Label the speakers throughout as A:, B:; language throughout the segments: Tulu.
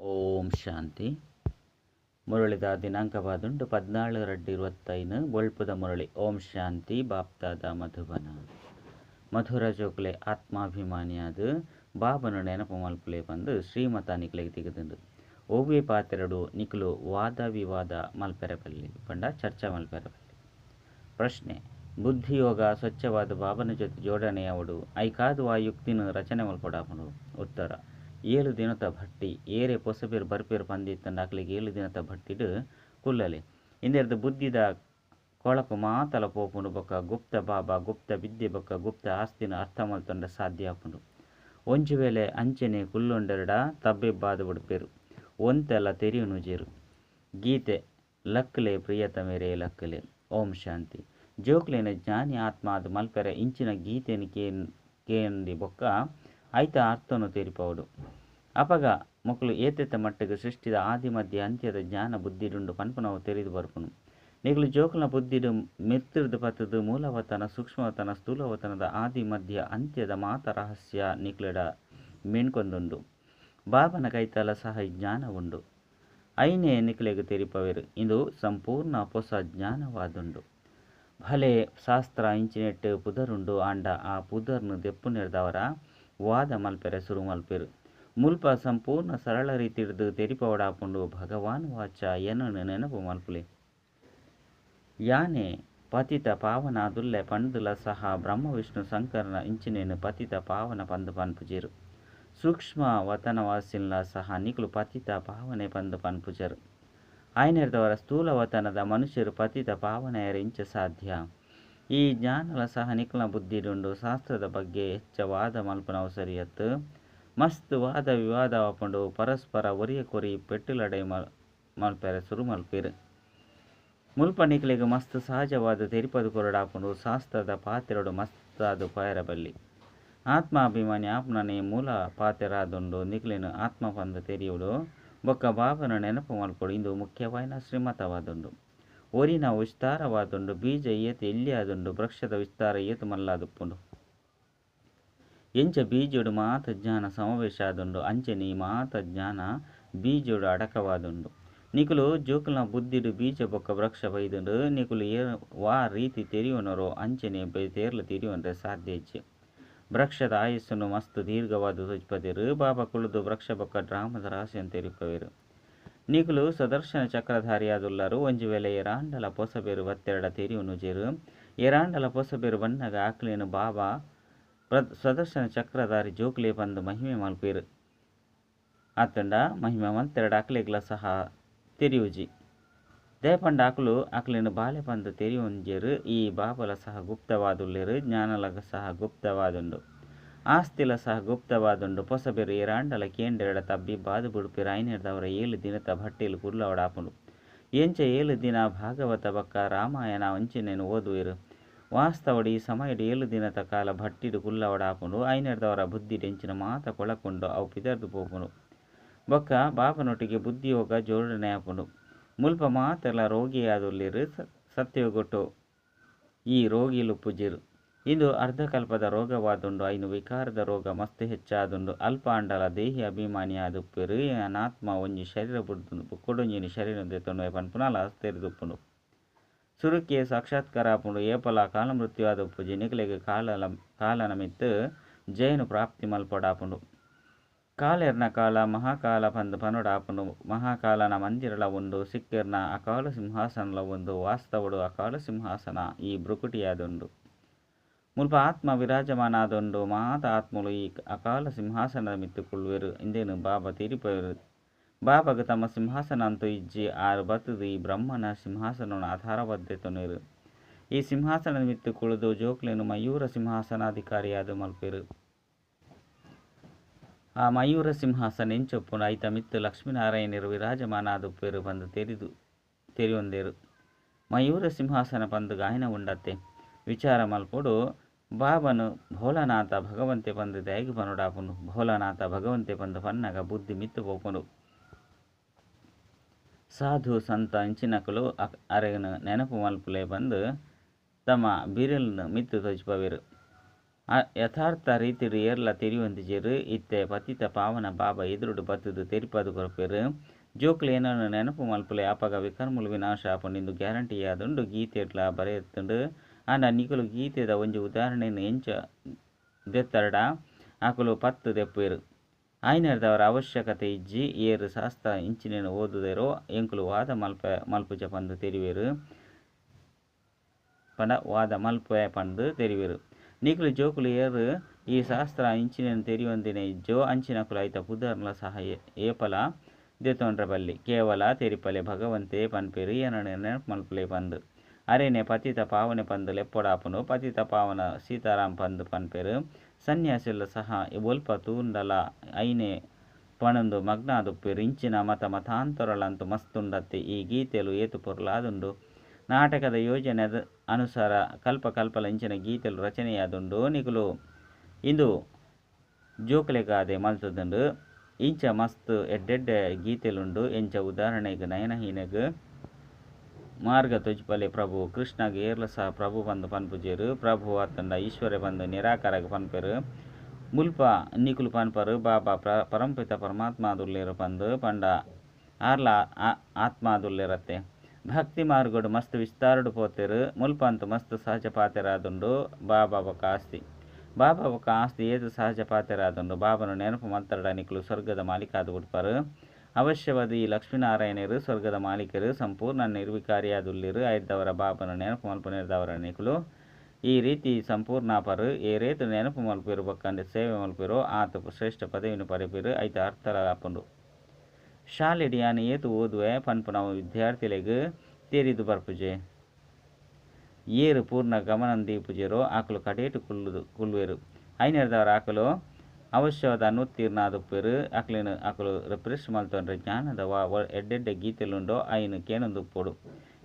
A: ಓಂ ಶಾಂತಿ. ಮುರಳಿದ ದಿನಾಂಕವಾದುಂಡು 14/2/25 ಬೊಳ್ಪುದ ಮುರಳಿ. ಓಂ ಶಾಂತಿ. ಬಾಪ್ದಾದ ಮಧುಬನ ಮಧುರ ಜೋಕುಲೆ ಆತ್ಮಾಭಿಮಾನಿಯಾದ ಬಾಬನ ನೆನಪು ಮಲ್ಪುಲೆ ಪಂದು ಶ್ರೀಮತ ನಿಕ್ಲೆಗ್ ತಿಗದುಂಡು. ಒವ್ವೆ ಪಾತೆರಡು ನಿಕ್ಲು ವಾದ ವಿವಾದ ಮಲ್ಪೆರೆ ಬಲ್ಲಿ ಪಂಡ ಚರ್ಚೆ ಮಲ್ಪೆರೆ ಬಲ್ಲಿ. ಪ್ರಶ್ನೆ: ಬುದ್ಧಿಯೋಗ ಸ್ವಚ್ಛವಾದ ಬಾಬನ ಜೊತೆ ಜೋಡಣೆಯಾವಡು ಐಕಾದುವ ಯುಕ್ತಿನ ರಚನೆ ಮಲ್ಪಡಾಪುಂಡು. ಉತ್ತರ: 7 ದಿನದ ಭಟ್ಟಿ ಏರೆ ಪೊಸಬೇರು ಬರ್ಪೇರು ಪಂದಿತ್ತಂಡ ಅಕ್ಲೆಗ್ 7 ದಿನದ ಭಟ್ಟಿಡು ಕುಲ್ಲಲೆ ಇಂದೆರ್ದು ಬುದ್ಧಿದ ಕೊಳಕು ಮಾತಲ ಪೋಪುಂಡು. ಬೊಕ್ಕ ಗುಪ್ತ ಬಾಬಾ ಗುಪ್ತ ವಿದ್ಯೆ ಬೊಕ್ಕ ಗುಪ್ತ ಆಸ್ತಿನ ಅರ್ಥ ಮಲ್ತೊಂಡ ಸಾಧ್ಯ ಆಪುಂಡು. ಒಂಜಿ ವೇಳೆ ಅಂಚನೆ ಕುಲ್ಲೊಂಡೆರಡ ತಬ್ಬಿಬ್ಬಾದ ಬುಡ್ಪೇರು ಒಂತೆಲ್ಲ ತೆರಿಯುನುಜೆರು. ಗೀತೆ ಲಕ್ಲೆ ಪ್ರಿಯತಮೇರೆ ಲಕ್ಲೆ. ಓಂ ಶಾಂತಿ. ಜೋಕ್ಲೆನ ಜ್ಞಾನಿ ಆತ್ಮ ಅದು ಮಲ್ಪೆರೆ ಇಂಚಿನ ಗೀತೆನ ಕೇಂದಿ ಬೊಕ್ಕ ಐತ ಅರ್ಥನು ತೆರಿಪವಡು. ಅಪಗ ಮೊಕಲು ಏತೆತ್ತ ಮಟ್ಟಿಗೆ ಸೃಷ್ಟಿದ ಆದಿ ಮಧ್ಯ ಅಂತ್ಯದ ಜ್ಞಾನ ಬುದ್ಧಿಡುಂಡು ಪನ್ಪುನವು ತೆರಿದು ಬರ್ಪುನು. ನಿಕಲು ಜೋಕುಲ್ನ ಬುದ್ಧಿಡು ಮಿತ್ತಿರ್ದು ಪತ್ತದು ಮೂಲವತನ ಸೂಕ್ಷ್ಮವತನ ಸ್ಥೂಲವತನದ ಆದಿ ಮಧ್ಯ ಅಂತ್ಯದ ಮಾತ ರಹಸ್ಯ ನಿಕ್ಲೆಡ ಮೇಣ್ಕೊಂದುಂಡು. ಬಾಬನ ಕೈತಲ ಸಹ ಜ್ಞಾನ ಉಂಡು. ಐನೇ ನಿಕ್ಲೆಗ್ ತೆರಿಪವೆರು. ಇಂದು ಸಂಪೂರ್ಣ ಪೊಸ ಜ್ಞಾನವಾದುಂಡು. ಭಲೆ ಶಾಸ್ತ್ರ ಇಂಚಿನೆಟ್ ಪುದರುಂಡು ಆಂಡ ಆ ಪುದರ್ನು ದೆಪ್ಪುನೆರ್ದವರ ವಾದ ಮಲ್ಪೆರೆ ಸುರು ಮಲ್ಪೆರು. ಮುಲ್ಪ ಸಂಪೂರ್ಣ ಸರಳ ರೀತಿಡ್ದು ತೆರಿಪವಡಾಪುಂಡು. ಭಗವಾನ್ ವಾಚ ಎನನು ನೆನಪು ಮಲ್ಪುಲೆ. ಯಾನೆ ಪತಿತ ಪಾವನಾದುಲ್ಲೆ ಪಂದುಲ ಸಹ ಬ್ರಹ್ಮ ವಿಷ್ಣು ಶಂಕರನ ಇಂಚಿನೇನು ಪತಿತ ಪಾವನ ಪಂದು ಪನ್ಪುಜೆರು. ಸೂಕ್ಷ್ಮ ವತನವಾಸಿನ್ಲ ಸಹ ನಿಕುಲು ಪತಿತ ಪಾವನೆ ಪಂದು ಪನ್ಪುಜರು. ಆಯ್ನೆರ್ದವರ ಸ್ಥೂಲ ವತನದ ಮನುಷ್ಯರು ಪತಿತ ಪಾವನೆಯರ ಇಂಚ ಸಾಧ್ಯ. ಈ ಜ್ಞಾನಲ ಸಹ ನಿಕುಲ್ನ ಬುದ್ಧಿಡುಂಡು. ಶಾಸ್ತ್ರದ ಬಗ್ಗೆ ಹೆಚ್ಚ ವಾದ ಮಲ್ಪುನವು ಸರಿಯತ್ತು. ಮಸ್ತ್ ವಾದ ವಿವಾದ ಆಪುಂಡು. ಪರಸ್ಪರ ಒರಿಯ ಕೊರಿ ಪೆಟ್ಟುಲಡೈ ಮಲ್ಪೆರೆ ಸುರು ಮಲ್ಪೆರು. ಮುಲ್ಪ ನಿಕ್ಲೆಗ್ ಮಸ್ತ್ ಸಹಜವಾದ ತೆರಿಪದು ಕೊರಡಾಪುಂಡು. ಶಾಸ್ತ್ರದ ಪಾತೆರಡು ಮಸ್ತಾದ ಪಾಯರಬಲ್ಲಿ. ಆತ್ಮಾಭಿಮಾನಿ ಆಪ್ನನೇ ಮೂಲ ಪಾತೆರಾದುಂಡು. ನಿಕ್ಲೆನು ಆತ್ಮ ಪಂದ ತೆರಿಯುಡು ಬೊಕ್ಕ ಬಾಬನ ನೆನಪು ಮಲ್ಪೊಡು. ಇಂದು ಮುಖ್ಯವಾಯಿನ ಶ್ರೀಮತವಾದುಂಡು. ಒರಿನ ವಿಸ್ತಾರವಾದುಂಡು. ಬೀಜ ಏತು ಎಲ್ಲಿಯಾದುಂಡು ವೃಕ್ಷದ ವಿಸ್ತಾರ ಏತು ಮಲ್ಲಾದುಪ್ಪುಂಡು. ಎಂಚ ಬೀಜೋಡು ಮಾತ ಜ್ಞಾನ ಸಮಾವೇಶ ಆದುಂಡು ಅಂಚನೆ ಈ ಮಾತ ಜ್ಞಾನ ಬೀಜೋಡು ಅಡಕವಾದುಂಡು. ನಿಕುಲು ಜೋಕುಲ್ನ ಬುದ್ಧಿಡು ಬೀಜ ಬೊಕ್ಕ ವೃಕ್ಷ ಬೈದುಂಡು. ನಿಕುಲು ವಾ ರೀತಿ ತೆರಿಯುನರೋ ಅಂಚನೆ ತೇರ್ಲು ತೆರಿಯುವಂತೆ ಸಾಧ್ಯ ಇಜ್ಜಿ. ವೃಕ್ಷದ ಆಯುಸ್ಸನ್ನು ಮಸ್ತ್ ದೀರ್ಘವಾದ ತೋಜ್ಪದೇರು. ಬಾಬಾ ಕುಳಿದು ವೃಕ್ಷ ಬೊಕ್ಕ ಡ್ರಾಮದ ರಹಸ್ಯನ್ ತೆರಿಪವೇರು. ನಿಕುಲು ಸುದರ್ಶನ ಚಕ್ರಧಾರಿಯಾದುಲ್ಲರು. ಒಂಜಿ ವೇಳೆ ಏರಾಂಡಲ ಪೊಸಬೇರು ಬತ್ತೆರಡ ತೆರಿಯುನುಜೆರು. ಏರಾಂಡಲ ಪೊಸಬೇರು ಬನ್ನಗ ಆಕ್ಲೇನು ಬಾಬಾ ಸುದರ್ಶನ ಚಕ್ರಧಾರಿ ಜೋಕ್ಲೆ ಪಂದು ಮಹಿಮೆ ಮಲ್ಪೇರು. ಆತಂಡ ಮಹಿಮೆ ಮಲ್ತೆರಡ ಆಕ್ಲೆಗ್ಲ ಸಹ ತೆರಿಯುಜಿ. ದಯಪಂಡ ಆಕಲು ಆಕ್ಲೇನು ಬಾಲೆ ಪಂದು ತೆರಿಯುಂಜೆರು. ಈ ಬಾಬಲ ಸಹ ಗುಪ್ತವಾದುಲ್ಲೇರು. ಜ್ಞಾನಲಗ ಸಹ ಗುಪ್ತವಾದುಂಡು. ಆಸ್ತಿಲ ಸಹ ಗುಪ್ತವಾದುಂಡು. ಪೊಸಬೇರು ಏರಾಂಡಲ ಕೇಂಡೆರಡ ತಬ್ಬಿ ಬಾದು ಬುಡುಪಿರ ಐನೆರ್ದವರ 7 ದಿನದ ಭಟ್ಟಿಲು ಕುಲ್ಲವಡಾಪುಂಡು. ಎಂಚ 7 ದಿನ ಭಾಗವತ ಬಕ್ಕ ರಾಮಾಯಣ ಅಂಚಿನೇನು ಓದುವೆರು. ವಾಸ್ತವಡು ಈ ಸಮಯಡು 7 ದಿನದ ಕಾಲ ಭಟ್ಟಿಡು ಕುಲ್ಲವಡಾಪುಂಡು. ಐನೆರ್ದವರ ಬುದ್ಧಿಡು ಎಂಚಿನ ಮಾತ ಕೊಳಕೊಂಡು ಅವು ಪಿದರ್ದು ಪೋಪುಂಡು. ಬೊಕ್ಕ ಬಾಬನೊಟ್ಟಿಗೆ ಬುದ್ಧಿಯೋಗ ಜೋಡಣೆ ಆಪುಂಡು. ಮುಲ್ಪ ಮಾತೆಲ್ಲ ರೋಗಿಯಾದುಲ್ಲೇರು. ಸತ್ಯಗೊಟ್ಟು ಈ ರೋಗಿಲು ಪುಜಿರು. ಇಂದು ಅರ್ಧಕಲ್ಪದ ರೋಗವಾದುಂಡು. ಐನು ವಿಕಾರದ ರೋಗ ಮಸ್ತ್ ಹೆಚ್ಚಾದುಂಡು. ಅಲ್ಪ ಆಂಡಲ ದೇಹಿ ಅಭಿಮಾನಿಯಾದುಪ್ಪೆರು. ಅನಾತ್ಮ ಒಂಜಿ ಶರೀರ ಬುಡ್ದು ಬೊಕ್ಕೊಡೊಂಜಿನ ಶರೀರ ದೆತ್ತೊಂಡು ಪನ್ಪುನಲ ತೆರಿದುಪ್ಪುಂಡು. ಸುರುಕ್ಕೆ ಸಾಕ್ಷಾತ್ಕಾರ ಆಪುಂಡು. ಏಪಲ ಕಾಲಮೃತ್ಯು ಆದುಪ್ಪುಜಿ. ನಿಕ್ಲೆಗ್ ಕಾಲನ ಮಿತ್ತು ಜಯನು ಪ್ರಾಪ್ತಿ ಮಲ್ಪಡಾಪುಂಡು. ಕಾಲೆರ್ನ ಕಾಲ ಮಹಾಕಾಲ ಪಂದು ಪನೊಡಾಪುಂಡು. ಮಹಾಕಾಲನ ಮಂದಿರಲ ಉಂಡು. ಸಿಕ್ಕೆರ್ನ ಅಕಾಲ ಸಿಂಹಾಸನಲ ಉಂಡು. ವಾಸ್ತವಡು ಅಕಾಲ ಸಿಂಹಾಸನ ಈ ಬ್ರುಕುಟಿಯಾದುಂಡು. ಮುಲ್ಪ ಆತ್ಮ ವಿರಾಜಮಾನ ಆದುಂಡು. ಮಾತ ಆತ್ಮಲು ಈ ಅಕಾಲ ಸಿಂಹಾಸನದ ಮಿತ್ತು ಕುಳ್ಳುವೆರು. ಇಂದೇನು ಬಾಬಾ ತೀರಿಪವೆರು. ಬಾಬಾಗ ತಮ್ಮ ಸಿಂಹಾಸನ ಅಂತೂ ಇಜ್ಜಿ. ಆರು ಬತ್ತದು ಈ ಬ್ರಹ್ಮನ ಸಿಂಹಾಸನವನ್ನು ಆಧಾರಬದ್ಧತೆನರು. ಈ ಸಿಂಹಾಸನದ ಮಿತ್ತು ಕುಳಿದು ಜೋಕ್ಲೇನು ಮಯೂರ ಸಿಂಹಾಸನಾಧಿಕಾರಿಯಾದ ಮಲ್ಪೆರು. ಆ ಮಯೂರ ಸಿಂಹಾಸನ ಎಂಚೊಪ್ಪುನು ಐತ ಮಿತ್ತು ಲಕ್ಷ್ಮೀನಾರಾಯಣರು ವಿರಾಜಮಾನ ಆದುಪ್ಪೆರು ಪಂದು ತೆರಿಯೊಂದೇರು. ಮಯೂರ ಸಿಂಹಾಸನ ಪಂದು ಗಾಯನ ಉಂಡತ್ತೆ. ವಿಚಾರ ಮಲ್ಪೊಡು. ಬಾಬನು ಭೋಲನಾಥ ಭಗವಂತೆ ಪಂದು ದಯಗು ಪನುಡಾಪುನು. ಭೋಲನಾಥ ಭಗವಂತೆ ಪಂದು ಪನ್ನಗ ಬುದ್ಧಿ ಮಿತ್ತು ಪೋಪುನು. ಸಾಧು ಸಂತ ಇಂಚಿನಕಲು ಅರೆಗನು ನೆನಪು ಮಲ್ಪುಲೆ ಬಂದು ತಮ್ಮ ಬಿರಲ್ನು ಮಿತ್ತು ತೋಜ್ಪವೆರು. ಯಥಾರ್ಥ ರೀತಿಡ್ ಏರ್ಲ ತೆರಿಯೊಂದಿಜೆರ್. ಇತ್ತೆ ಪತಿತ ಪಾವನ ಬಾಬಾ ಎದುರುಡು ಬತ್ತುದು ತೆರಿಪಾದ್ ಕೊರ್ಪೆರ್. ಜೋಕುಲು ಏನನ್ನು ನೆನಪು ಮಲ್ಪುಲೆ ಅಪಗ ವಿಕರ್ಮಲು ವಿನಾಶ ಆಪುಂಡು ಇಂದು ಗ್ಯಾರಂಟಿ ಆದುಂಡು. ಗೀತೆಡ್ಲಾ ಬರೆತ್ಂಡ್. ಆಂಡ ನಿಕುಲು ಗೀತೆದ ಒಂಜಿ ಉದಾಹರಣೆನ್ ಎಂಚ ದೆತ್ತರ್ಡ ಅಕುಲು ಪತ್ತ್ ದೆಪ್ಪುವೆರ್. ಆಯಿನೆಡ್ದಾವರ ಅವಶ್ಯಕತೆ ಇಜ್ಜಿ. ಏರ್ ಶಾಸ್ತ್ರ ಇಂಚಿನೆನ್ ಓದುದೆರೋ ಎಂಕುಲು ವಾದ ಮಲ್ಪುಜ ಪಂದ್ ತೆರಿವೆರ್ ಪಂಡ ವಾದ ಮಲ್ಪೆ ಪಂದ್ ತೆರಿವೆರ್. ನಿಕುಲು ಜೋಕುಲು ಏರ್ ಈ ಶಾಸ್ತ್ರ ಇಂಚಿನೆನ್ ತೆರಿಯೊಂದಿನ ಇಜ್ಜೋ ಅಂಚಿನಕುಲು ಐತ ಪುದರ್ಲ ಸಹ ಏಪಲ ದೆತೊನ್ರೆ ಬಲ್ಲಿ. ಕೇವಲ ತೆರಿಪಲೆ ಭಗವಂತೆ ಪನ್ಪೆರ್ ಎನನ್ ನೆನಪು ಮಲ್ಪುಲೆ ಪಂದ್. ಅರೆನೆ ಪತಿತ ಪಾವನೆ ಪಂದ್ ಲೆಪ್ಪೊಡಾಪುಂಡು. ಪತಿತ ಪಾವನ ಸೀತಾರಾಮ್ ಪಂದ್ ಪನ್ಪೆರ್. ಸನ್ಯಾಸಿಲು ಸಹ ಒಲ್ಪ ತೂಂಡಲ ಐನೆ ಪನೊಂದು ಮಗ್ನ ಆದುಪ್ಪುವೆರ್. ಇಂಚಿನ ಮತ ಮತಾಂತರಲಂತು ಮಸ್ತ್ ಉಂಡತ್ತೆ. ಈ ಗೀತೆಲು ಏತ್ ಪೊರ್ಲಾದುಂಡು. ನಾಟಕದ ಯೋಜನೆ ಅನುಸಾರ ಕಲ್ಪ ಕಲ್ಪಲ ಇಂಚಿನ ಗೀತೆಲು ರಚನೆಯಾದುಂಡು. ನಿಕುಲು ಇಂದು ಜೋಕುಲೆಗಾದೆ ಮಲ್ತುದುಂಡು. ಇಂಚ ಮಸ್ತ್ ಎಡ್ಡೆಡ್ಡೆ ಗೀತೆಲುಂಡು. ಎಂಚ ಉದಾಹರಣೆಗ್ ನಯನಹೀನಗ್ ಮಾರ್ಗ ತೊಜಿಪಲೆ ಪ್ರಭು ಕೃಷ್ಣಗ್ ಏರ್ಲ ಸಹ ಪ್ರಭು ಪಂದ್ ಪನ್ಪುಜೆರ್. ಪ್ರಭು ಅತ್ತಂಡ ಈಶ್ವರ ಪಂದ್ ನಿರಾಕಾರಗ್ ಪನ್ಪೆರ್. ಮುಲ್ಪ ನಿಕುಲು ಪನ್ಪರ್ ಬಾಬಾ ಪರಮಪಿತ ಪರಮಾತ್ಮ ಆದುಲ್ಲೆರ್ ಪಂದ್ ಪಂಡ ಆರ್ಲ ಆತ್ಮ ಆದುಲ್ಲೆರತ್ತೆ. ಭಕ್ತಿ ಮಾರ್ಗಡ್ ಮಸ್ತ್ ವಿಸ್ತಾರಡ್ ಪೋತೆರ್. ಮುಲ್ಪ ಅಂತು ಮಸ್ತ್ ಸಹಜ ಪಾತೆರಾದುಂಡು. ಬಾಬಾ ಬೊಕ್ಕ ಆಸ್ತಿ ಬಾಬಾ ಬೊಕ್ಕ ಆಸ್ತಿ ಏತ್ ಸಹಜ ಪಾತೆರಾದುಂಡು. ಬಾಬಾನ ನೆನಪು ಮಲ್ತರ್ಡ ನಿಕುಲು ಸ್ವರ್ಗದ ಮಾಲೀಕ ಆದ್ ಬುಡ್ಪರ್. ಅವಶ್ಯವಾದ ಈ ಲಕ್ಷ್ಮೀನಾರಾಯಣರು ಸ್ವರ್ಗದ ಮಾಲೀಕರು ಸಂಪೂರ್ಣ ನಿರ್ವಿಕಾರಿಯಾದುಲ್ಲೆರ್. ಐರ್ದವರ ಬಾಬನ ನೆನಪು ಮಲ್ಪುನೆರ್ದವರ ನಿಕುಲು ಈ ರೀತಿ ಸಂಪೂರ್ಣ ಪರ್ ಏರೇತ್ ನೆನಪು ಮಲ್ಪೆರು ಬೊಕ್ಕ ಸೇವೆ ಮಲ್ಪೆರೋ ಆತ ಶ್ರೇಷ್ಠ ಪದವಿನ ಪಡೆಪೆರು. ಐತ ಅರ್ಥಲ ಆಪುಂಡು. ಶಾಲೆಡ್ ಯಾನ್ ಏತ್ ಓದುವೆ ಪನ್ಪುನವು ವಿದ್ಯಾರ್ಥಿಲೆಗ್ ತೆರಿದು ಬರ್ಪುಜೆ. ಏರ್ ಪೂರ್ಣ ಗಮನ ದೀಪುಜೆರೋ ಆಕುಲು ಕಡೇಟ್ ಕುಲ್ಲುವೆರ್. ಐನೆರ್ದವರ ಆಕುಲು ಅವಶ್ಯವಾದ ಅನುತ್ತೀರ್ಣ ಆದುಪ್ಪೆರ್. ಅಕ್ಲೆನ್ ಅಕುಲು ರಿಫ್ರೆಶ್ ಮಲ್ತೊಂಡ್ರೆ ಜ್ಞಾನದ ಎಡ್ಡೆಡ್ಡೆ ಗೀತೆಲುಂಡೋ ಐನ್ ಕೇನೊಂದುಪ್ಪೊಡು.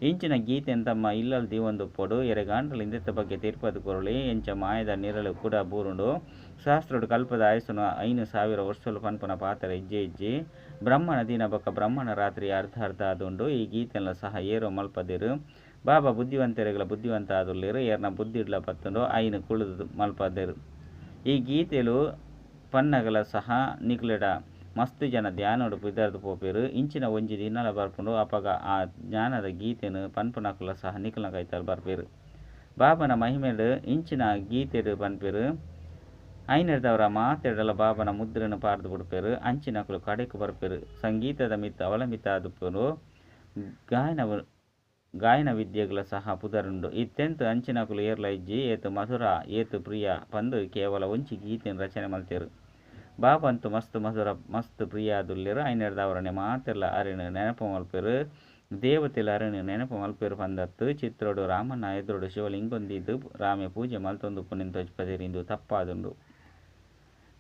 A: ಇಂಚಿನ ಗೀತೆನ್ ತಮ್ಮ ಇಲ್ಲಲ್ ದೀವೊಂದುಪ್ಪೊಡು. ಎರೆಗಾಂಡಲ ಇಂದೆತ ಬಗ್ಗೆ ತೆರಿಪಾದ್ ಕೊರೊಲಿ. ಎಂಚ ಮಾಯದ ನಿರಳು ಕೂಡ ಬೂರುಂಡು. ಶಾಸ್ತ್ರಡ್ ಕಲ್ಪದ ಆಯಸ್ಸುನು 5000 ವರ್ಷಲು ಪನ್ಪುನ ಪಾತೆರ ಇಜ್ಜೆ ಇಜ್ಜಿ. ಬ್ರಹ್ಮನ ದಿನ ಬೊಕ್ಕ ಬ್ರಹ್ಮನ ರಾತ್ರಿ ಅರ್ಧ ಅರ್ಧ ಆದುಂಡು. ಈ ಗೀತೆನ್ಲ ಸಹ ಏರೋ ಮಲ್ಪದೆರ್. ಬಾಬಾ ಬುದ್ಧಿವಂತೆರೆಗ್ಲ ಬುದ್ಧಿವಂತ ಆದುಲ್ಲೆರ್. ಏರ್ನ ಬುದ್ಧಿಡ್ಲ ಬತ್ತುಂಡೋ ಐನ್ ಕುಳುದು ಮಲ್ಪದೆರ್. ಈ ಗೀತೆಲು ಪನ್ನಗಲ ಸಹ ನಿಕ್ಲೆಡ ಮಸ್ತ್ ಜನ ಧ್ಯಾನಡ್ ಪಿದರ್ದ್ ಪೋಪೆರ್. ಇಂಚಿನ ಒಂಜಿ ದಿನಲ ಬರ್ಪುಂಡು. ಅಪಗ ಆ ಜ್ಞಾನದ ಗೀತೆನ್ ಪನ್ಪುನಕುಲ ಸಹ ನಿಕಲ್ನ ಕೈತಲ್ ಬರ್ಪೆರ್. ಬಾಬನ ಮಹಿಮೆಡ್ ಇಂಚಿನ ಗೀತೆಡ್ ಪನ್ಪೆರ್. ಐನೆರ್ದವರ ಮಾತೆಡಲ ಬಾಬನ ಮುದ್ರೆನ್ ಪಾಡ್ದ್ ಬುಡ್ಪೆರ್. ಅಂಚಿನಕುಲು ಕಡೆಕ್ ಬರ್ಪೆರ್. ಸಂಗೀತದ ಮಿತ್ತ್ ಅವಲಂಬಿತ ಆದುಪ್ಪುಂಡು. ಗಾಯನ ವಿದ್ಯೆಗ್ಲ ಸಹ ಪುದರುಂಡು. ಇತ್ತೆಂತ್ ಅಂಚಿನಕುಲು ಏರ್ಲ ಇಜ್ಜಿ. ಏತ್ ಮಧುರ ಏತ್ ಪ್ರಿಯ ಪಂದ್ ಕೇವಲ ಒಂಜಿ ಗೀತೆನ್ ರಚನೆ ಮಲ್ತೆರ್. ಬಾಬಂತು ಮಸ್ತ್ ಮಧುರ ಮಸ್ತ್ ಪ್ರಿಯ ಆದುಲ್ಲೆರ್. ಐನೆರ್ದವರನೆ ಮಾತೆರ್ಲ ಅರೆನ್ ನೆನಪು ಮಲ್ಪೆರ್. ದೇವತೆಲು ಅರೆನ್ ನೆನಪು ಮಲ್ಪೆರ್ ಪಂದತ್. ಚಿತ್ರಡ್ ರಾಮನ ಎದುರುಡು ಶಿವಲಿಂಗೊಂದೀದ್ ರಾಮೆ ಪೂಜೆ ಮಲ್ತೊಂದುಪ್ಪುನೆನ್ ತೋಜಿಪದೆರ್. ಇಂದು ತಪ್ಪಾದುಂಡು.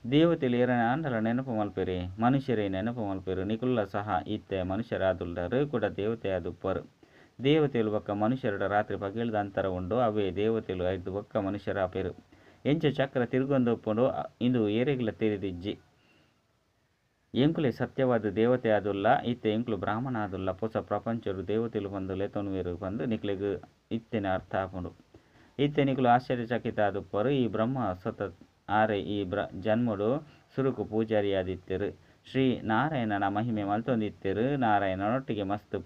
A: ದೇವತೆಲು ಏರನ ಆಂಡಲ ನೆನಪು ಮಲ್ಪೆರೆ ಮನುಷ್ಯರೇ ನೆನಪು ಮಲ್ಪೆರು. ನಿಕುಲ್ಲ ಸಹ ಇತ್ತೆ ಮನುಷ್ಯರಾದುಲ್ಲರು ಕೂಡ ದೇವತೆ ಆದುಪ್ಪರು. ದೇವತೆಲು ಬೊಕ್ಕ ಮನುಷ್ಯರ ರಾತ್ರಿ ಪಗೆಲ್ದ ಅಂತರ ಉಂಡು. ಅವೇ ದೇವತೆಲು ಐರ್ದ್ ಬೊಕ್ಕ ಮನುಷ್ಯರಾಪೆರು. ಎಂಚ ಚಕ್ರ ತಿರುಗೊಂದುಪ್ಪುಂಡು ಇಂದು ಏರೆಗ್ಲ ತೆರಿದಿಜ್ಜಿ. ಎಂಕುಲೆ ಸತ್ಯವಾದ ದೇವತೆ ಆದುಲ್ಲ. ಇತ್ತೆ ಎಂಕುಲು ಬ್ರಾಹ್ಮಣ ಆದುಲ್ಲ. ಪೊಸ ಪ್ರಪಂಚಡ್ ದೇವತೆಲು ಪಂದ್ ಲೆತೊನುವೆರು ಪಂದ್ ನಿಕ್ಲೆಗ್ ಇತ್ತೆನೆ ಅರ್ಥ ಆಪುಂಡು. ಇತ್ತೆ ನಿಕುಲು ಆಶ್ಚರ್ಯಚಕಿತ ಆದುಪ್ಪರು. ಈ ಬ್ರಹ್ಮ ಸ್ವತಃ ಆರೆ ಈ ಜನ್ಮಡು ಸುರುಕು ಪೂಜಾರಿಯಾದಿತ್ತೆರ್. ಶ್ರೀ ನಾರಾಯಣನ ಮಹಿಮೆ ಮಲ್ತೊಂದಿತ್ತೆರ್. ನಾರಾಯಣನೊಟ್ಟಿಗೆ ಮಸ್ತ್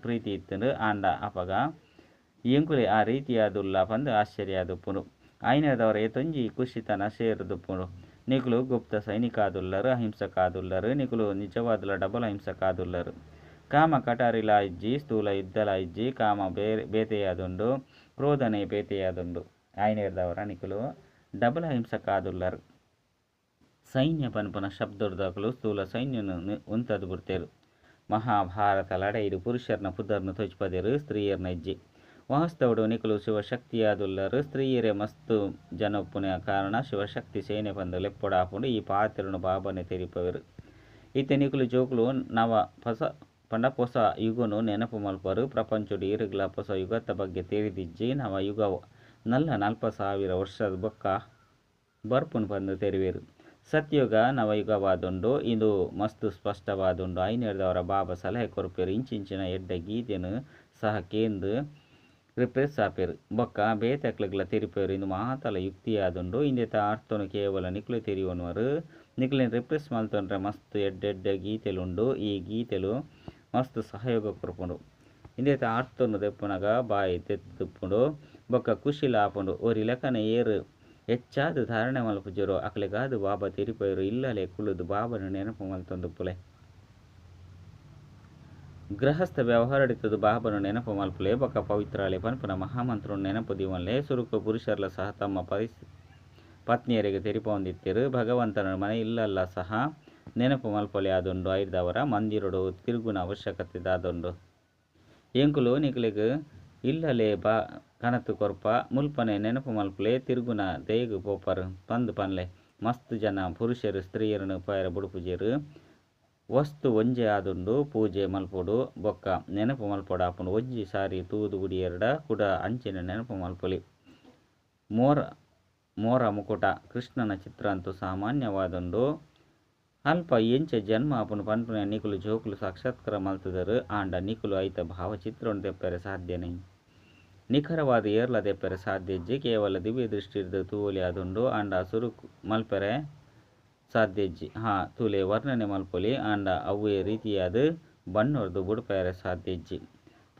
A: ಪ್ರೀತಿ ಇತ್ತುಂಡು. ಆಂಡ ಅಪಗ ಎಂಕುಲೆ ಆ ರೀತಿಯಾದುಲ್ಲ ಪಂದ್ ಆಶ್ಚರ್ಯ ಆದುಪ್ಪುಂಡು. ಐನೆರ್ದವರ ಏತೊಂಜಿ ಖುಷಿತನ ಸೇರ್ದುಪ್ಪುಂಡು. ನಿಕುಲು ಗುಪ್ತ ಸೈನಿಕ ಆದುಲ್ಲರು, ಅಹಿಂಸಕ ಆದುಲ್ಲರು. ನಿಕುಲು ನಿಜವಾದುಲ ಡಬಲ್ ಅಹಿಂಸಕ ಆದುಲ್ಲರು. ಕಾಮ ಕಟಾರಿಲಾ ಇಜ್ಜಿ, ಸ್ಥೂಲ ಯುದ್ಧಲಾ ಇಜ್ಜಿ. ಕಾಮ ಬೇತೆಯಾದುಂಡು, ಕ್ರೋಧನೆ ಬೇತೆಯಾದುಂಡು. ಐನೆರ್ದವರ ನಿಕುಲು ಡಬಲ್ ಅಹಿಂಸಕ ಆದುಲ್ಲರು. ಸೈನ್ಯ ಪನ್ಪುನ ಶಬ್ದೊರ್ದು ಸ್ಥೂಲ ಸೈನ್ಯನು ಉಂತದ್ ಬುಡ್ತೆರ್. ಮಹಾಭಾರತ ಲಡಾಯಿಡ್ ಪುರುಷರ್ನ ಪುದರ್ನ್ ತೋಜಿಪದೆರ್, ಸ್ತ್ರೀಯರ್ನ ಇಜ್ಜಿ. ವಾಸ್ತವಡ್ ನಿಕುಲು ಶಿವಶಕ್ತಿಯಾದುಲ್ಲರು. ಸ್ತ್ರೀಯರೇ ಮಸ್ತ್ ಜನ ಉಪ್ಪುನ ಕಾರಣ ಶಿವಶಕ್ತಿ ಸೇನೆ ಪಂದ್ ಲೆಪ್ಪೊಡಾಪುಂಡು. ಈ ಪಾತೆರೊನು ಬಾಬಾನೆ ತೆರಿಪವೆರ್. ಇತ್ತೆ ನಿಕುಲು ಜೋಕುಲು ನವ ಪೊಸ ಪಂಡ ಪೊಸ ಯುಗನು ನೆನಪು ಮಲ್ಪರು. ಪ್ರಪಂಚಡ್ ಏರೆಗ್ಲಾ ಪೊಸ ಯುಗತ್ತ ಬಗ್ಗೆ ತೆರಿದಿಜ್ಜಿ. ನವ ಯುಗ ನಲ್ಲ 40,000 ವರ್ಷದ ಬೊಕ್ಕ ಬರ್ಪುಂಡು ಪಂದ್ ತೆರಿವೆರ್. ಸತ್ಯಯುಗ ನವಯುಗವಾದುಂಡು. ಇಂದು ಮಸ್ತ್ ಸ್ಪಷ್ಟವಾದುಂಡು. ಐನೆರ್ದವರ ಬಾಬಾ ಸಲಹೆ ಕೊರ್ಪೆರ್. ಇಂಚಿಂಚಿನ ಎಡ್ಡೆ ಗೀತೆನ್ ಸಹ ಕೇಂದ್ ರಿಪ್ರೆಸ್ ಆಪೆರ್. ಬೊಕ್ಕ ಬೇತೆಕ್ಲೆಗ್ಲ ತೆರಿಪೆರ್ ಇಂದು ಮಾತಲ ಯುಕ್ತಿಯಾದುಂಡು. ಇಂದೆತ ಅರ್ಥನು ಕೇವಲ ನಿಕುಲೆ ತೆರಿಯೊನುವರು. ನಿಕುಲೆನ್ ರಿಪ್ರೆಸ್ ಮಲ್ತೊಂಡ್ರೆ ಮಸ್ತ್ ಎಡ್ಡೆ ಎಡ್ಡೆ ಗೀತೆಲುಂಡು. ಈ ಗೀತೆಲು ಮಸ್ತ್ ಸಹಯೋಗ ಕೊರ್ಪುಂಡು. ಇಂದೆತ ಅರ್ಥನು ದೆಪ್ಪುನಗ ಬಾಯಿ ತೆತ್ತುಪ್ಪುಂಡು ಬೊಕ್ಕ ಕುಶಿಲ ಆಪುಂಡು. ಒರಿ ಲೆಕ್ಕನೆ ಏರು ಹೆಚ್ಚಾದ್ ಧಾರಣೆ ಮಲ್ಪುಜೆರೋ ಅಕ್ಲೆಗಾದ್ ಬಾಬಾ ತೆರಿಪೆರು ಇಲ್ಲಲೆ ಕುಲ್ಲುದು ಬಾಬಾನ ನೆನಪು ಮಲ್ತೊಂದುಪ್ಪುಲೆ. ಗೃಹಸ್ಥ ವ್ಯವಹಾರಡಿತದ ಬಾಬನು ನೆನಪು ಮಲ್ಪುಲೆ ಬೊಕ್ಕ ಪವಿತ್ರಾಲೆ ಪನ್ಪುನ ಮಹಾಮಂತ್ರನು ನೆನಪು ದಿವನ್ಲೆ. ಸುರುಕು ಪುರುಷರ್ಲ ಸಹ ತಮ್ಮ ಪತ್ನಿಯರಿಗೆ ತೆರಿಪೊಂದಿತ್ತೆರು. ಭಗವಂತನ ಮನೆ ಇಲ್ಲಲ್ಲ ಸಹ ನೆನಪು ಮಲ್ಪೊಲಿ ಆದುಂಡು. ಐರ್ದವರ ಮಂದಿರಡು ತಿರುಗುನ ಅವಶ್ಯಕತೆ ದಾದುಂಡು. ಎಂಕುಲು ನಿಕಲೆಗ್ ಇಲ್ಲಲೆ ಬಾ ಕನತ್ ಕೊರ್ಪ ಮುಲ್ಪನೆ ನೆನಪು ಮಲ್ಪುಲೆ ತಿರುಗುನ ದೇಗ್ ಪೋಪರ್ ಪಂದ್ ಪನ್ಲೆ. ಮಸ್ತ್ ಜನ ಪುರುಷೆರ್ ಸ್ತ್ರೀಯರನ್ನು ಪೋಯೆರೆ ಬುಡುಪುಜೆರ್. ವಸ್ತು ಒಂಜೇ ಆದುಂಡು. ಪೂಜೆ ಮಲ್ಪೊಡು ಬೊಕ್ಕ ನೆನಪು ಮಲ್ಪೊಡಾಪುಂಡು. ಒಂಜಿ ಸಾರಿ ತೂದು ಬುಡಿಯೆರ್ಡ ಕುಡ ಅಂಚನೆ ನೆನಪು ಮಲ್ಪೊಲಿ. ಮೋರ ಮೋರ ಮುಕುಟ ಕೃಷ್ಣನ ಚಿತ್ರ ಅಂತೂ ಸಾಮಾನ್ಯವಾದುಂಡು. ಅಲ್ಪ ಎಂಚ ಜನ್ಮ ಆಪುಂಡು ಪನ್ಪುನ ನಿಕುಲು ಜೋಕುಲು ಸಾಕ್ಷಾತ್ಕಾರ ಮಲ್ತುದರು. ಆಂಡ ನಿಕುಲು ಐತ ಭಾವಚಿತ್ರವನ್ನು ದೆಪ್ಪರೆ ಸಾಧ್ಯನೇ. ನಿಖರವಾದ ಏರ್ಲ ದೆಪ್ಪರೆ ಸಾಧ್ಯ ಇಜ್ಜಿ. ಕೇವಲ ದಿವ್ಯ ದೃಷ್ಟಿರ್ದ್ ತೂವೊಲಿ ಆದುಂಡು. ಆಂಡ ಸುರುಕು ಮಲ್ಪರೆ ಸಾಧ್ಯ ಇಜ್ಜಿ. ಹಾ ತೂಲೆ ವರ್ಣನೆ ಮಲ್ಪೊಲಿ. ಆಂಡ ಅವ್ವೇ ರೀತಿಯಾದ ಬಣ್ಣೊರ್ದು ಬುಡ್ಪೆರೆ ಸಾಧ್ಯ ಇಜ್ಜಿ.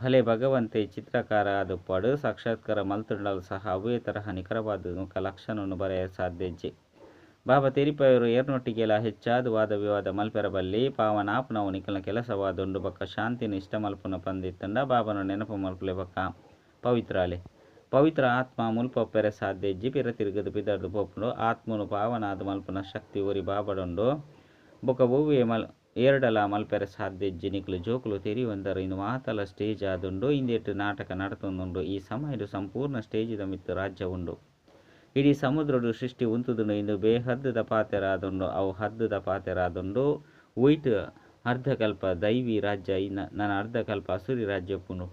A: ಭಲೆ ಭಗವಂತೆ ಚಿತ್ರಕಾರ ಆದುಪ್ಪಾಡು ಸಾಕ್ಷಾತ್ಕಾರ ಮಲ್ತುಂಡಲ ಸಹ ಅವ್ವೇ ತರಹ ನಿಖರವಾದ ಮುಖ ಲಕ್ಷಣವನ್ನು ಬರೆಯ ಸಾಧ್ಯ ಇಜ್ಜಿ. ಬಾಬಾ ತೆರಿಪಾಯರು ಏರ್ನೊಟ್ಟಿಗೆಲ ಹೆಚ್ಚಾದ ವಾದ ವಿವಾದ ಮಲ್ಪೆರ ಬಲ್ಲಿ. ಪಾವನಾಪುನವು ನಿಕಲ್ನ ಕೆಲಸವಾದುಂಡು. ಬೊಕ್ಕ ಶಾಂತಿನ ಇಷ್ಟ ಮಲ್ಪುನ ಪಂದಿತ್ತಂಡ ಬಾಬಾನ ನೆನಪು ಮಲ್ಪುಲೆ ಬೊಕ್ಕ ಪವಿತ್ರಾಲೆ. ಪವಿತ್ರ ಆತ್ಮ ಮುಲ್ಪ ಪೆರೆ ಸಾಧ್ಯ ಇಜ್ಜಿ. ಪಿರ ತಿರುಗದು ಪಿದರ್ದು ಪೋಪುಂಡು. ಆತ್ಮನು ಪಾವನಾದ ಮಲ್ಪುನ ಶಕ್ತಿ ಒರಿ ಬಾಬಡುಂಡು. ಬೊಕ್ಕ ಒವ್ವೇ ಮಲ್ ಏರ್ಡಲ ಮಲ್ಪೆರೆ ಸಾಧ್ಯ ಇಜ್ಜಿ. ನಿಕುಲು ಜೋಕುಲು ತೆರಿಯೊಂದರು ಇಂದು ಮಾತಲ ಸ್ಟೇಜ್ ಆದುಂಡು. ಇಂದೆಟ್ ನಾಟಕ ನಡತೊಂದುಂಡು. ಈ ಸಮಯಡ್ ಸಂಪೂರ್ಣ ಸ್ಟೇಜಿದ ಮಿತ್ತ್ ರಾಜ್ಯ ಉಂಡು. ಇಡೀ ಸಮುದ್ರಡು ಸೃಷ್ಟಿ ಉಂತುದುಂಡು. ಇಂದು ಬೇಹದ್ದುದ ಪಾತೆರಾದುಂಡು. ಅವು ಹದ್ದುದ ಪಾತೆರಾದುಂಡು. ಒಯ್ಟ್ ಅರ್ಧಕಲ್ಪ ದೈವಿ ರಾಜ್ಯ ನನ ಅರ್ಧಕಲ್ಪ ಅಸುರಿ ರಾಜ್ಯ ಉಪ್ಪುಂಡು.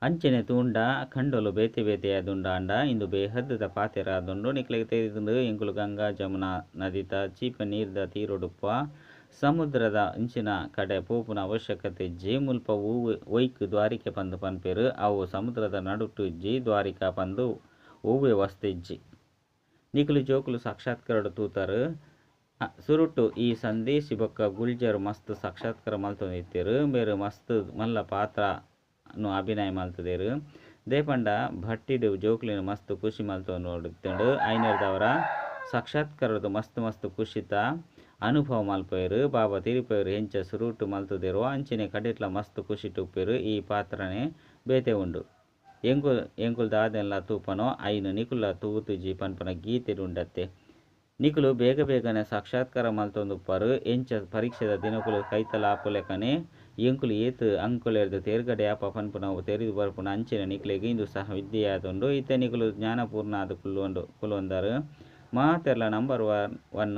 A: ಅಂಚನೆ ತೂಂಡ ಖಂಡಲು ಬೇತೆ ಬೇತೆಯಾದುಂಡು. ಆಂಡ ಇಂದು ಬೇಹದ್ದುದ ಪಾತೆರಾದುಂಡು. ನಿಕ್ಲೆಗ್ ತೆರಿದುಂಡು ಎಂಕುಲು ಗಂಗಾ ಜಮುನಾ ನದಿತ ಚೀಪೆ ನೀರ್ದ ತೀರೊಡುಪ್ಪ. ಸಮುದ್ರದ ಇಂಚಿನ ಕಡೆ ಪೋಪುನ ಅವಶ್ಯಕತೆ ಇಜ್ಜಿ. ಮುಲ್ಪ ಒಯ್ಕ್ ದ್ವಾರಿಕೆ ಪಂದ್ ಪನ್ಪೆರ್. ಅವು ಸಮುದ್ರದ ನಡುಟು ಇಜ್ಜಿ. ದ್ವಾರಿಕಾ ಪಂದ್ ಒವ್ವೆ ವಸ್ತು ಇಜ್ಜಿ. ನಿಕುಲು ಜೋಕುಲು ಸಾಕ್ಷಾತ್ಕಾರಡ್ ತೂತಾರು. ಸುರುಟು ಈ ಸಂದೇಶಿ ಬೊಕ್ಕ ಗುಲ್ಜರ್ ಮಸ್ತ್ ಸಾಕ್ಷಾತ್ಕಾರ ಮಲ್ತೊಂದಿತ್ತೆರ್. ಮೇರು ಮಸ್ತ್ ಮಲ್ಲ ಪಾತ್ರ ಅಭಿನಯ ಮಲ್ತುದೆರ್. ದೇಪಂಡ ಭಟ್ಟಿಡ್ ಜೋಕ್ಲೆನ್ ಮಸ್ತ್ ಖುಷಿ ಮಲ್ತೊಂದಿತ್ತುಂಡು. ಐನೆರ್ದವರ ಸಾಕ್ಷಾತ್ಕಾರದ ಮಸ್ತ್ ಮಸ್ತ್ ಖುಷಿತ ಅನುಭವ ಮಲ್ಪೆರ್. ಬಾಬಾ ತೆರಿಪೆರ್ ಎಂಚ ಸುರುಟು ಮಲ್ತುದೆರೋ ಅಂಚನೆ ಕಡೆಟ್ಲ ಮಸ್ತ್ ಖುಷಿಟ್ ಉಪ್ಪೆರ್. ಈ ಪಾತ್ರನೇ ಬೇತೆ ಉಂಡು. ಎಂಕುಲ್ ದಾದೆನ್ಲ ತೂಪನೋ ಐನು ನಿಕುಲ ತೂತುಜಿ ಪನ್ಪುನ ಗೀತೆಡ್ ಉಂಡತ್ತೆ. ನಿಕುಲು ಬೇಗ ಬೇಗನೆ ಸಾಕ್ಷಾತ್ಕಾರ ಮಲ್ತೊಂದುಪ್ಪರು. ಎಂಚ ಪರೀಕ್ಷೆದ ದಿನಕುಲು ಕೈತಲ್ ಆಪುಲೆಕನೆ ಎಂಕುಲು ಏತ್ ಅಂಕುಲೆರ್ದ್ ತೇರ್ಗಡೆ ಆಪ ಪನ್ಪುನವು ತೆರಿದು ಬರ್ಪುನ ಅಂಚನೆ ನಿಕ್ಲೆಗ್ ಇಂದು ಸಹ ವಿದ್ಯೆಯಾದುಂಡು. ಇತ್ತೆ ನಿಕುಲು ಜ್ಞಾನಪೂರ್ಣ ಆದ್ ಕುಲ್ಲೊಂದರು. ಮಾತೆರ್ಲ ನಂಬರ್ ಒನ್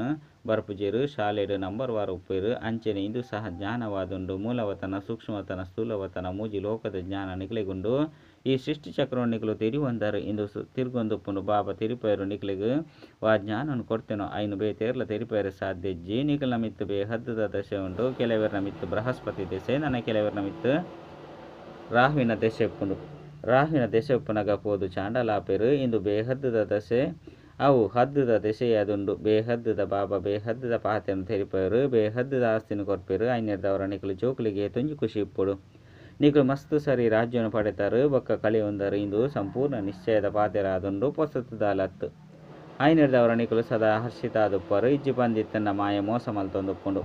A: ಬರ್ಪುಜೆರ್. ಶಾಲೆಡ್ ನಂಬರ್ ವಾರ್ ಉಪ್ಪೆರ್. ಅಂಚನೆ ಇಂದು ಸಹ ಜ್ಞಾನವಾದುಂಡು. ಮೂಲವತನ ಸೂಕ್ಷ್ಮವತನ ಸ್ಥೂಲವತನ ಮೂಜಿ ಲೋಕದ ಜ್ಞಾನ ನಿಕ್ಲೆಗುಂಡು. ಈ ಸೃಷ್ಟಿ ಚಕ್ರವನ್ನು ನಿಕುಲು ತೆರಿಯೊಂದರು. ಇಂದು ತಿರ್ಗೊಂದುಪ್ಪುಂಡು. ಬಾಬಾ ತೆರಿಪೆರು ನಿಕ್ಲೆಗ್ ವಾ ಜ್ಞಾನವನ್ನು ಕೊಡ್ತೇನೋ ಐನು ಬೇತೇರ್ಲ ತೆರಿಪೆರೆ ಸಾಧ್ಯ ಇಜ್ಜಿ. ನಿಕಲ್ನ ಮಿತ್ತ್ ಬೇಹದ್ದುದ ದಶೆ ಉಂಡು. ಕೆಲವೆರ್ನ ಮಿತ್ತ್ ಬೃಹಸ್ಪತಿ ದೆಸೆ, ನನ ಕೆಲವೆರ್ನ ಮಿತ್ತ್ ರಾಹುವಿನ ದೆಸೆ ಉಪ್ಪುಂಡು. ರಾಹುವಿನ ದೆಸೆ ಉಪ್ಪುನಗ ಪೋದು ಚಾಂಡಲಾಪೆರು. ಇಂದು ಬೇಹದ್ದುದ ದಶೆ, ಅವು ಹದ್ದುದ ದೆಸೆಯಾದುಂಡು. ಬೇಹದ್ದುದ ಬಾಬಾ ಬೇಹದ್ದುದ ಪಾತೆರನ್ ತೆರಿಪೆರು. ಬೇಹದ್ದುದ ಆಸ್ತಿನ ಕೊರ್ಪೆರು. ಐನೆರ್ದವರ ನಿಕುಲು ಜೋಕುಲಿಗೆ ಏತೊಂಜಿ ಖುಷಿ ಇಪ್ಪೊಡು. ನಿಕುಲು ಮಸ್ತ್ ಸರಿ ರಾಜ್ಯವನ್ನು ಪಡೆತಾರು ಬೊಕ್ಕ ಕಳೆಯೊಂದರು. ಇಂದು ಸಂಪೂರ್ಣ ನಿಶ್ಚಯದ ಪಾತೆರಾದುಂಡು. ಪೊಸತುದಾಲತ್ತು. ಐನೆರ್ದವರ ನಿಕುಲು ಸದಾ ಹರ್ಷಿತ ಆದುಪ್ಪರು. ಇಜ್ಜಿ ಪಂದಿತ್ತಂಡ ಮಾಯ ಮೋಸ ಮಲ್ತೊಂದುಪ್ಪುಂಡು.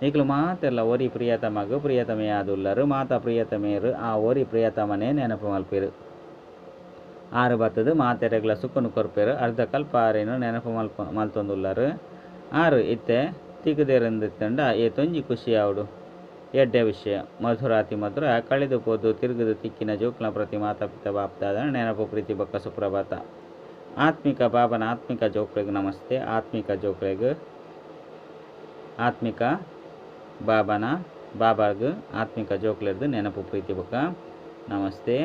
A: ನಿಕುಲು ಮಾತೆರ್ಲ ಒರಿ ಪ್ರಿಯತಮಗ್ ಪ್ರಿಯತಮೆಯಾದುಲ್ಲರು. ಮಾತಾ ಪ್ರಿಯತಮೆಯರು ಆ ಒರಿ ಪ್ರಿಯತಮನೇ ನೆನಪು ಮಲ್ಪೆರು. ಆರು ಬತ್ತದು ಮಾತೆರೆಗ್ಲ ಸುಖನು ಕೊರ್ಪೆರು. ಅರ್ಧ ಕಲ್ಪ ಆರೇನು ನೆನಪು ಮಲ್ತೊಂದುಲ್ಲರು. ಆರು ಇತ್ತೆ ತಿಕ್ಕುದೆರಂದಿತ್ತಂಡ ಏತೊಂಜಿ ಖುಷಿ ಆವಡು. ಎಡ್ಡೆ ವಿಷಯ. ಮಧುರಾತಿ ಮಧುರ ಕಳೆದು ಪೋದು ತಿರುಗುದು ತಿಕ್ಕಿನ ಜೋಕ್ಲ ಪ್ರತಿ ಮಾತಾ ಪಿತಾ ಬಾಪ್ದಾದ ನೆನಪು ಪ್ರೀತಿ ಬೊಕ್ಕ ಸುಪ್ರಭಾತ. ಆತ್ಮಿಕ ಬಾಬನ ಆತ್ಮಿಕ ಜೋಕ್ಲೆಗ್ ನಮಸ್ತೆ. ಆತ್ಮಿಕ ಜೋಕ್ಲೆಗ್ ಆತ್ಮಿಕ ಬಾಬನ ಬಾಬಾಗ್ ಆತ್ಮಿಕ ಜೋಕ್ಲೆರ್ದು ನೆನಪು ಪ್ರೀತಿ ಬೊಕ್ಕ ನಮಸ್ತೆ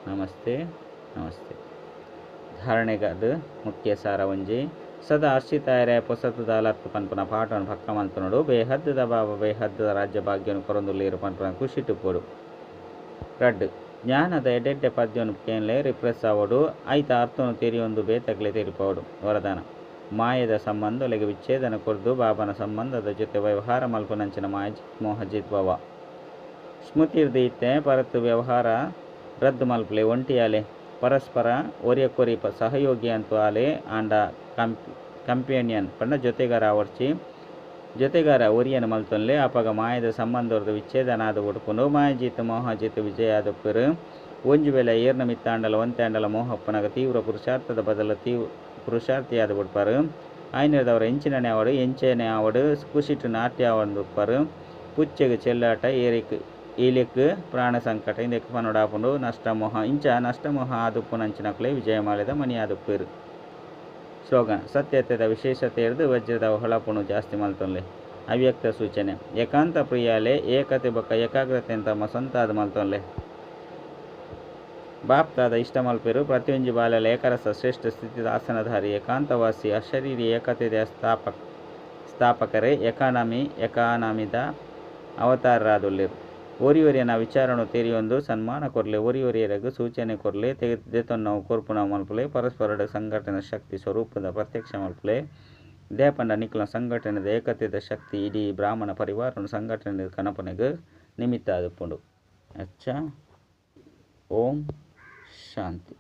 A: ನಮಸ್ತೆ ನಮಸ್ತೆ. ಧಾರಣೆಗಾದ ಮುಖ್ಯ ಸಾರ ಒಂಜಿ ಸದಾ ಹರ್ಷಿತಾಯರೆ ಪೊಸತುದಾಲತ್ತು ಪನ್ಪುನ ಪಾಠವನ್ನು ಪಕ್ಕ ಮಲ್ತೊನೊಡು. ಬೇಹದ್ದುದ ಬಾಬಾ ಬೇಹದ್ದುದ ರಾಜ್ಯ ಭಾಗ್ಯವನ್ನು ಕೊರೊಂದುಲ್ಲೆರ್ ಪನ್ಪುನ ಖುಷಿಟ್ ಉಪ್ಪೊಡು. ರಡ್ಡ್. ಜ್ಞಾನದ ಎಡ್ಡೆಡ್ಡೆ ಪದ್ಯೊನು ಕೇನ್ಲೆ, ರಿಫ್ರೆಶ್ ಆವೊಡು, ಐತ ಅರ್ಥೊನು ತೆರಿಯೊಂದು ಬೇತೆಕ್ಲೆಗ್ ತೆರಿಪಾವೊಡು. ವರದಾನ. ಮಾಯೆದ ಸಂಬಂಧೊಲೆಗ್ ವಿಚ್ಛೇದನ ಕೊರ್ದು ಬಾಬಾನ ಸಂಬಂಧದ ಜೊತೆ ವ್ಯವಹಾರ ಮಲ್ಪುನಂಚಿನ ಮಾಯಜಿತ್ ಮೋಹಜಿತ್ ಭವ. ಸ್ಮೃತಿರ್ದ್ ಇತ್ತೆ ಪರತ್ ವ್ಯವಹಾರ ರದ್ದು ಮಲ್ಪುಲೆ, ಒಂಟಿ ಆಲೆ. ಪರಸ್ಪರ ಒರಿಯಕ್ಕೊರಿ ಸಹಯೋಗಿ ಅಂತೂ ಆಲೆ, ಆಂಡ ಕಂಪೇನಿಯನ್ ಪಂಡ ಜೊತೆಗಾರ ಆವೊಡ್ಚಿ. ಜೊತೆಗಾರ ಒರಿಯನ್ ಮಲ್ತೊನ್ಲೆ, ಅಪಗ ಮಾಯೆದ ಸಂಬಂಧೊರ್ದು ವಿಚ್ಛೇದನ ಆದ್ ಬುಡ್ಪುಂಡು. ಮಾಯಜಿತ್ ಮೋಹಜಿತ್ ವಿಜಯ ಆದುಪ್ಪೆರ್. ಒಂಜಿ ವೇಳೆ ಏರ್ನ ಮಿತ್ತಾಂಡಲ ಒಂತೆ ಆಂಡಲ ಮೋಹ ಉಪ್ಪುನಗ ತೀವ್ರ ಪುರುಷಾರ್ಥದ ಬದಲು ತೀವ್ರ ಪುರುಷಾರ್ಥಿಯಾದ್ ಬುಡ್ಪಾರ್. ಆಯಿನೆಡ್ದಾವರ ಎಂಚಿನನೇ ಆವಡ್ ಎಂಚನೇ ಆವಡ್ ಖುಷಿಟ್ ನಾಟ್ಯ ಆವೊಂದುಪ್ಪರ್. ಪುಚ್ಚೆಗ್ ಚೆಲ್ಲಾಟ, ಏರಿಕ್ ಎಲಿಕ್ ಪ್ರಾಣ ಸಂಕಟ ಇಂದೆಕ್ ಪನೊಡಾಪುಂಡು ನಷ್ಟ ಮೋಹ. ಇಂಚ ನಷ್ಟ ಮೋಹ ಆದುಪ್ಪುನಂಚಿನಕುಲೇ ವಿಜಯಮಾಲೆದ ಮಣಿ ಆದುಪ್ಪೆರ್. ಸ್ಲೋಗನ್, ಸತ್ಯತೆದ ವಿಶೇಷತೆರ್ದ್ ವಜ್ರದ ಹೊಳಪುನು ಜಾಸ್ತಿ ಮಲ್ತೊನ್ಲೆ. ಅವ್ಯಕ್ತ ಸೂಚನೆ, ಏಕಾಂತ ಪ್ರಿಯಾಲೆ ಏಕತೆ ಬೊಕ್ಕ ಏಕಾಗ್ರತೆನ್ ತಮ್ಮ ಸ್ವಂತ ಆದ್ ಮಲ್ತೊನ್ಲೆ. ಬಾಪ್ದಾದ ಇಷ್ಟ ಮಲ್ಪೆರ್ ಪ್ರತಿಯೊಂಜಿ ಬಾಲೆಲ ಏಕರಸ ಶ್ರೇಷ್ಠ ಸ್ಥಿತಿದ ಆಸನಧಾರಿ ಏಕಾಂತವಾಸಿ ಅಶರೀರಿ ಏಕತೆದ ಸ್ಥಾಪಕರೇ ಎಕಾನಮಿ ಎಕಾನಮಿದ ಅವತಾರರಾದುಲ್ಲೆರ್. ಒರಿ ಒರಿಯನ ವಿಚಾರೊನು ತೆರಿಯೊಂದು ಸನ್ಮಾನ ಕೊರ್ಲೆ, ಒರಿ ಒರಿಯಗ್ ಸೂಚನೆ ಕೊರ್ಲೆ, ದೆತೊನ್ನವು ಕೊರ್ಪುನವು ಮಲ್ಪುಲೆ, ಪರಸ್ಪರಡ್ ಸಂಘಟನೆ ಶಕ್ತಿ ಸ್ವರೂಪದ ಪ್ರತ್ಯಕ್ಷ ಮಲ್ಪುಲೆ. ದಾಯೆ ಪಂಡ ನಿಕಲ್ನ ಸಂಘಟನೆದ ಏಕತೆದ ಶಕ್ತಿ ಇಡೀ ಬ್ರಾಹ್ಮಣ ಪರಿವಾರನ್ ಸಂಘಟನೆ ಕನಪುನೆಗ್ ನಿಮಿತ್ತ ಆದುಪ್ಪುಂಡು. ಅಚ್ಚಾ. ಓಂ ಶಾಂತಿ.